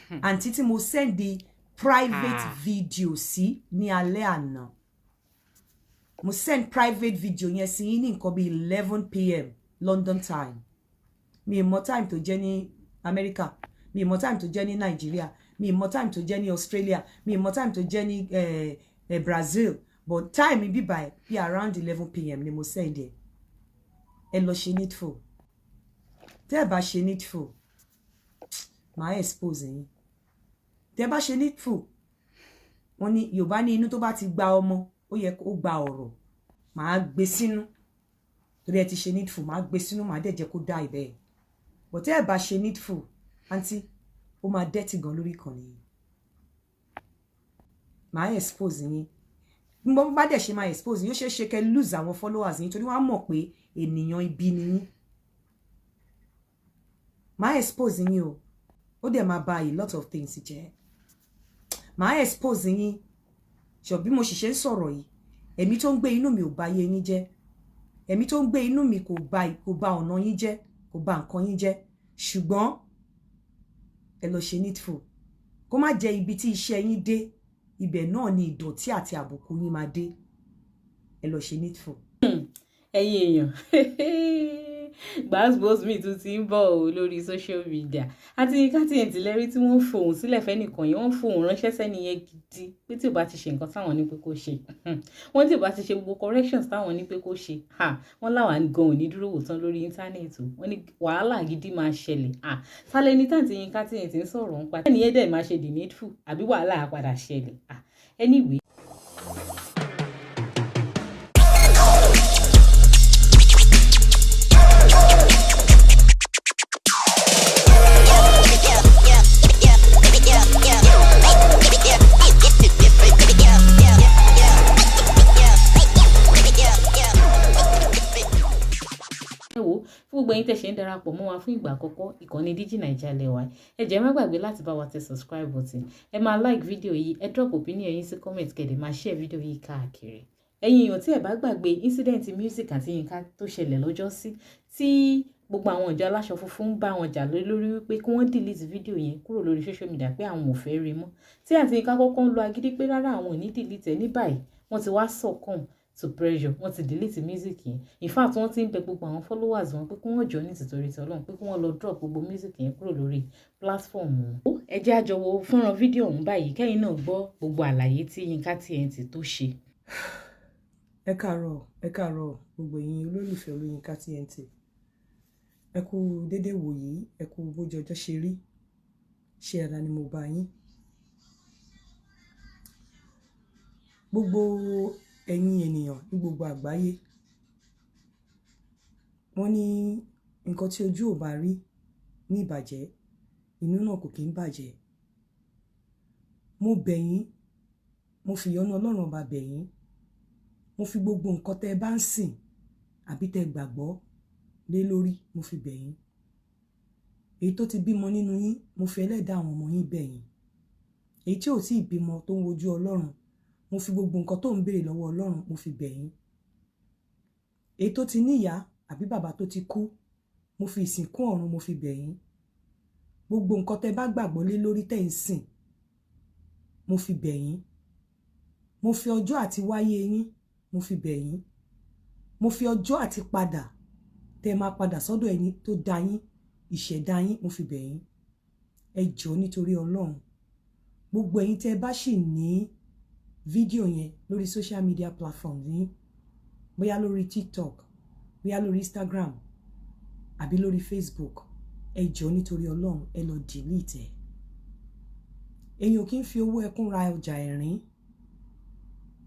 Àǹtí tí mo send the private video sí ní alẹ́ àná, mo send private video yẹn sí yín ní nǹkan bíi 11 p.m. London time. Mi ì mọ time tó jẹ́ ní America, mi ì mọ time tó jẹ́ ní Nàìjíríà, mi ì mọ time tó jẹ́ ní Australia, mi ì mọ time tó jẹ́ ní Brazil, but time bíbá ẹ bí around 11 p.m. ni mo send ẹ. Ẹ lọ ṣe needful. Tẹ́ ẹ bá ṣe needful, màá expose yín. Tẹ́ ẹ bá ṣe needful, wọ́n ní Yorùbá ní inú tó bá ti gba ọmọ, ó yẹ kó gba ọ̀rọ̀. Màá gbé sínú torí ẹ ti ṣe needful. Màá gbé sínú, màá dẹ̀ jẹ́ kó dá ibẹ̀. But tẹ́ ẹ bá ṣe needful, àǹtí, ó máa dẹ́tì gan lórí ìkànnì yìí. Màá expose yín. Bí mo bá dẹ̀ ṣe máa expose yín, ó ṣeé ṣe kẹ́ lose àwọn followers yín, torí wọ́n á mọ̀ pé ènìyàn ibi ni yín. Màá expose yín o, ó dẹ̀ máa ba a lot of things jẹ́. Màá expose yín. Ṣọ bí mo sì ṣe ń sọ̀rọ̀ yìí, ẹ̀mí tó ń gbé inú mi ò bà ayé yín jẹ́. Ẹ̀mí tó ń gbé inú mi kò bà ọ̀nà yín jẹ́, kò bà nǹkan yín jẹ́. Ṣùgbọ́n ẹ lọ ṣe needful, kó má jẹ́ ibi tí iṣẹ́ yín dé, ibẹ̀ náà ni ìdọ̀tí àti àbùkù yín máa dé. Ẹ lọ ṣe needful. Ẹ̀yin èèyàn, gbàsgbòs mi tún ti ń bọ̀ ọ́ lórí social media. Àti Yinka TNT lẹ́rí tí wọ́n ń fohùn sílẹ̀ fẹ́nìkan yẹn, wọ́n ń fohùn ránṣẹ́ sẹ́ni yẹn gidi pé tí ò bá ti ṣe nǹkan táwọn ní pé kó ṣe, wọ́n tí ò bá ti ṣe gbogbo corrections táwọn ní pé kó ṣe, wọ́n láwọn gan ò ní dúró wò tán lórí íńtánẹ́ẹ̀tì. Wọ́n ní wàhálà gidi máa ṣẹlẹ̀. Sálẹ̀ ní tàǹtí Yinka TNT ń sọ̀rọ̀ ń pa ẹni yẹn dẹ̀ máa ṣe the needful, àbí wàhálà á padà ṣẹlẹ̀? Anyway. Ẹ wo, fún gbogbo ẹ̀yin tẹ́ ṣe ń darapọ̀ mọ́ wa fún ìgbà àkọ́kọ́, ìkànnì Digi Naija lẹ́wà. Ẹ jẹ́ má gbàgbé láti bá wa tẹ subscribe button, ẹ máa like fídíò yìí, ẹ drop opinion yín sí comment, kẹ́ dẹ̀ máa share fídíò yìí káàkiri. Ẹ̀yin èèyàn, tí ẹ bá gbàgbé incident music àti Yinka tó ṣẹlẹ̀ lọ́jọ́sí, tí gbogbo àwọn ìjọ aláṣọ funfun ń bá wọn jà lórí wípé kí wọ́n delete fídíò yẹn kúrò lórí social media, pé àwọn ò fẹ́ rí mọ́, tí àǹtí Yinka kọ́kọ́ ń lo agídí pé rárá, àwọn ò ní delete ẹ̀, ní báyìí wọ́n ti wá succumb to pressure, wọ́n ti delete music yẹn. In fact, wọ́n ti ń bẹ gbogbo àwọn followers wọn pé kí wọ́n jọ ní tìtorí ti Ọlọ́run, pé kí wọ́n lọ drop gbogbo music yẹn kúrò lórí platform wọn. Ẹ jẹ́ á jọ wo fọ́nrán fídíò ọ̀hún báyìí, kẹ́yìn náà gbọ́ gbogbo àlàyé tí Yinka TNT tó ṣe. Ẹ káàárọ̀, ẹ káàárọ̀, gbogbo ẹ̀yin olólùfẹ́ Olóyinka TNT. Ẹ kú déédéé wòyí, ẹ kú bójú ọjọ́ ṣe rí. Ṣé ara ni mo bá yín? Gbogbo ẹ̀yin ènìyàn ní gbogbo àgbáyé, wọ́n ní nǹkan tí ojú ò bá rí ní ìbàjẹ́, inú náà kò kí ń bàjẹ́. Mo bẹ̀ yín, mo fi ìyọ́nú Ọlọ́run Ọba bẹ̀ yín, mo fi gbogbo nǹkan tẹ́ ẹ bá ń sìn àbí tẹ́ ẹ gbàgbọ́ lé lórí, mo fi bẹ̀ yín. Èyí tó ti bímọ nínú yín, mo fi ẹlẹ́dàá àwọn ọmọ yín bẹ̀ yín. Èyí tí ò tí ì bímọ tó ń wojú Ọlọ́run, mo fi gbogbo nǹkan tó ń béèrè lọ́wọ́ Ọlọ́run, mo fi bẹ̀ yín. Èyí tó ti níyàá àbí bàbá tó ti kú, mo fi ìsìnkú ọ̀run, mo fi bẹ̀ yín. Gbogbo nǹkan tẹ́ bá gbàgbọ́ lé lórí tẹ́ ń sìn, mo fi bẹ̀ yín. Mo fi ọjọ́ àti wáyé yín, mo fi bẹ̀ yín. Mo fi ọjọ́ àti padà tẹ́ máa padà sọ́dọ̀ ẹni tó dá yín, ìṣẹ̀dá yín, mo fi bẹ̀ yín. Ẹ jọ̀ọ́, nítorí Ọlọ́run, gbogbo ẹ̀yin tẹ́ bá sì ní fídíò yẹn lórí social media platform yín, bóyá lórí TikTok, bóyá lórí Instagram àbí lórí Facebook, ẹ jọ̀ọ́, nítorí Ọlọ́run, ẹ lọ delete ẹ. Èèyàn kì í fi owó ẹkún ra ọjà ẹ̀rín.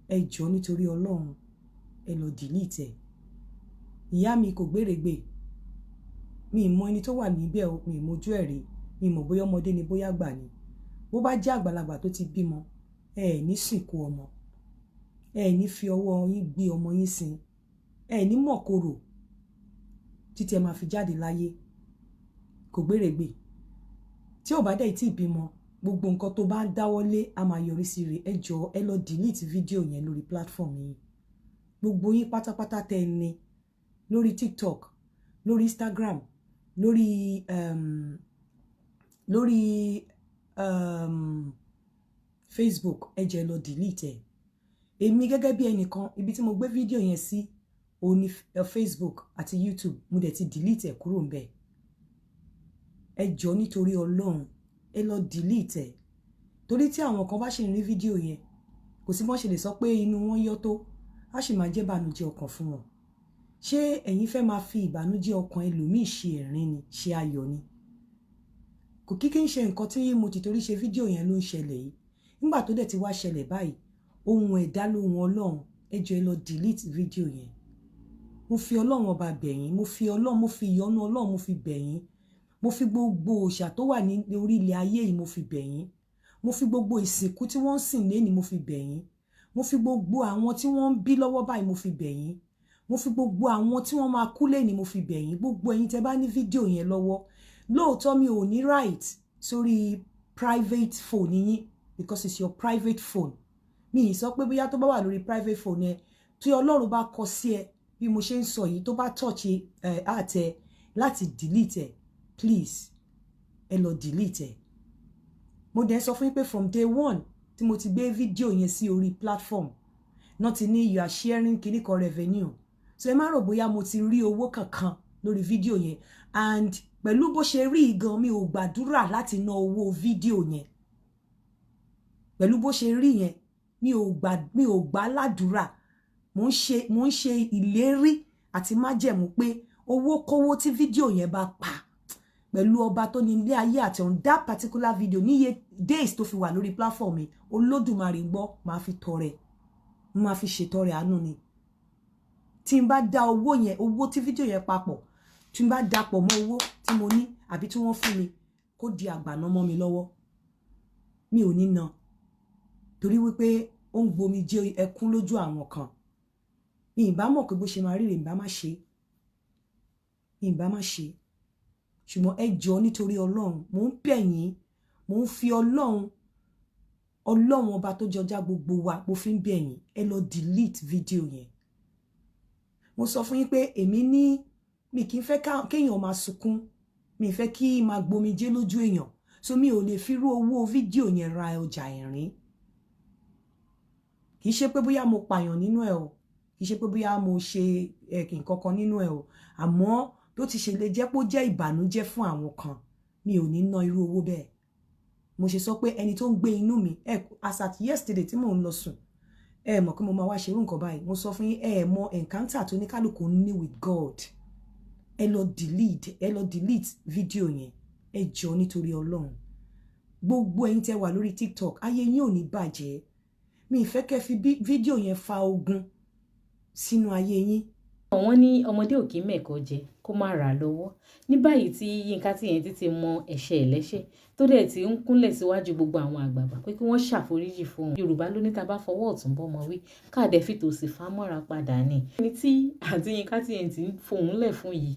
Ẹ jọ̀ọ́, nítorí Ọlọ́run, ẹ lọ delete ẹ. Ìyá mi kò gbèrègbè, mi ì mọ ẹni tó wà níbẹ̀ o, mi ì mojú ẹ̀ rí, mi ì mọ̀ bóyá ọmọdé ni, bóyá àgbà ni. Bó bá jẹ́ àgbàlagbà tó ti bímọ, ẹ ẹ̀ ní sìnkú ọmọ, ẹ ẹ̀ ní fi ọwọ́ yín gbé ọmọ yín sin, ẹ ẹ̀ ní mọ̀kòrò títí ẹ máa fi jáde láyé. Kò gbèrègbè, tí ò bá dẹ̀ tí ì bímọ, gbogbo nǹkan tó bá ń dáwọ́lé á máa yọrí sí rẹ̀. Ẹ jọ̀ọ́, ẹ lọ delete fídíò yẹn lórí platform yín. Gbogbo yín pátápátá tẹ́ ẹ ní lórí TikTok, lórí Instagram, lórí Facebook, ẹ jẹ́ lọ delete ẹ̀. Èmi gẹ́gẹ́ bí ẹnìkan, ibi tí mo gbé fídíò yẹn sí òun ní Facebook àti YouTube. Mo dẹ̀ ti delete ẹ̀ kúrò ńbẹ̀. Ẹ jọ̀ọ́, nítorí Ọlọ́run, ẹ lọ delete ẹ̀, torí tí àwọn kan bá ṣì ń rí fídíò yẹn, kò sí bọ́n ṣe lè sọ pé inú wọn yọ tó, á sì máa jẹ́ ìbànújẹ́ ọkàn fún wọn. Ṣé ẹ̀yin fẹ́ máa fi ìbànújẹ́ ọkàn ẹlòmíì ṣe ẹ̀rín ni, ṣe ayọ̀ ni? Kò kí ń ṣe nǹkan tí mo ti torí ṣe fídíò yẹn ló ń ṣẹlẹ̀ yìí. Nígbà tó dẹ̀ ti wá ṣẹlẹ̀ báyìí, ohun ẹ̀dá lóhun Ọlọ́run. Ẹ jọ̀ọ́, ẹ lọ delete fídíò yẹn. Mo fi Ọlọ́run Ọba bẹ̀yín, mo fi Ọlọ́run, mo fi ìyọ́nú Ọlọ́run, mo fi bẹ̀yín, mo fi gbogbo òòṣà tó wà ní orí ilẹ̀ ayé yìí, mo fi bẹ̀yín, mo fi gbogbo ìsìnkú tí wọ́n ń sìn léni, mo fi bẹ̀yín, mo fi gbogbo àwọn tí wọ́n ń bí lọ́wọ́ báyìí, mo fi bẹ̀yín, mo fi gbogbo àwọn tí wọ́n máa kú léni, mo fi bẹ̀yín. Gbogbo ẹ̀yin tẹ́ bá ní fídíò yẹn lọ́wọ́, lóòótọ́ mi ò ní right sórí private phone yín because it's your private phone. Mi ì sọ pé bóyá tó bá wà lórí private phone ẹ, tí Ọlọ́run bá kọ sí ẹ bí mo ṣe ń sọ yìí, tó bá touch ẹ àtẹ láti delete ẹ, please, ẹ lọ delete ẹ. Mo dẹ̀ sọ fún yín pé from day one tí mo ti gbé fídíò yẹn sí orí platform náà ti ní you are sharing kíní kan revenue, so ẹ má rò bóyá mo ti rí owó kankan lórí fídíò yẹn. And pẹ̀lú bó ṣe rí gan, mi ò gbàdúrà láti ná owó fídíò yẹn. Pẹ̀lú bó ṣe rí yẹn, mi ò gbà ládùúrà. Mo ń ṣe ìlérí àti májẹ̀mú pé owó kówó tí fídíò yẹn bá pa, pẹ̀lú ọba tó ní ilé ayé àti on that particular video, níye days tó fi wà lórí platform mi, Olódùmarè ń gbọ́, máa fi tọrẹ, máa fi ṣètọrẹ àánú ni. Tí n bá dá owó yẹn, owó tí fídíò yẹn papọ̀, tí n bá dapọ̀ mọ́ owó tí mo ní àbí tí wọ́n fún mi, kó di àgbàná mọ́ mi lọ́wọ́, mi ò ní ná, torí wípé ó ń gbomi jẹ́ ẹkún lójú àwọn kan. Mi ì bá mọ̀ pé bó ṣe máa rí rè, mi bá má ṣe, mi ì bá má ṣe. Ṣùgbọ́n ẹ jọ̀ọ́, nítorí Ọlọ́run, mò ń bẹ̀ yín, mò ń fi Ọlọ́run, Ọlọ́run Ọba tó jọjá gbogbo wa, mo fi ń bẹ̀ yín, ẹ lọ delete fídíò yẹn. Mo sọ fún yín pé èmi ní mi kì í fẹ́ kéèyàn máa sunkún, mi fẹ́ kí máa gbomijé lójú èèyàn, so mi ò lè fi rú owó fídíò yẹn ra ọjà ẹ̀rín. Kì í ṣe pé bóyá mo pààyàn nínú ẹ̀ o, kì í ṣe pé bóyá mo ṣe nǹkan kan nínú ẹ̀ o, àmọ́ bí ó ti ṣe lè jẹ́ pé ó jẹ́ ìbànújẹ́ fún àwọn kan, mi ò ní ná irú owó bẹ́ẹ̀. Mo ṣe sọ pé ẹni tó ń gbé inú mi ẹ, as at yesterday tí mò ń lọ sùn, ẹ mọ̀ pé mo máa wá ṣerú nǹkan báyìí. Mo sọ fún yín, ẹ mọ encounter tó ní kálukú ní with God. Ẹ lọ delete, ẹ lọ delete fídíò yẹn. Ẹ jọ̀ọ́, nítorí Ọlọ́run. Gbogbo ẹ̀yin tẹ́ wà lórí TikTok, ayé yín ò ní bàjẹ́. Mi ì fẹ́ kẹ́ fi fídíò yẹn fa ogun sínú ayé yín. Wọ́n ní ọmọdé ò kí ń mẹ̀kọ jẹ kó má ra lọ́wọ́. Ní báyìí tí Yínká TNT ti mọ ẹ̀ṣẹ̀ ẹlẹ́ṣẹ̀, tó dẹ̀ ti ń kúnlẹ̀ síwájú gbogbo àwọn àgbààgbà pé kí wọ́n ṣàforíjì fún un. Yorùbá ló ní tá bá fọwọ́ ọ̀tún bọ́mọ wí, káàdẹ̀ fi tòsì fà mọ́ra padà ni. Ẹni tí àǹtí Yínká TNT ń fohùn lẹ̀ fún yìí,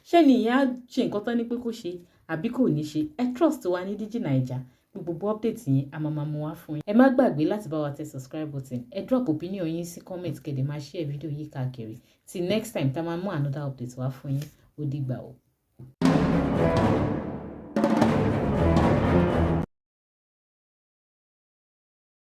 ṣé ni ìyá ṣe nǹkan tán ní pé kó ṣe àbí kò ní ṣe? Ẹ trust wa ní Digi Naija, gbogbo update yẹn a máa máa mú wá fún yín. Ẹ má gbàgbé láti bá wa tẹ subscribe button, ẹ drop opinion yín sí comment, kẹ́ dẹ̀ máa share video yìí káàkiri. Till next time tá máa mú another update wá fún yín, ó dìgbà o.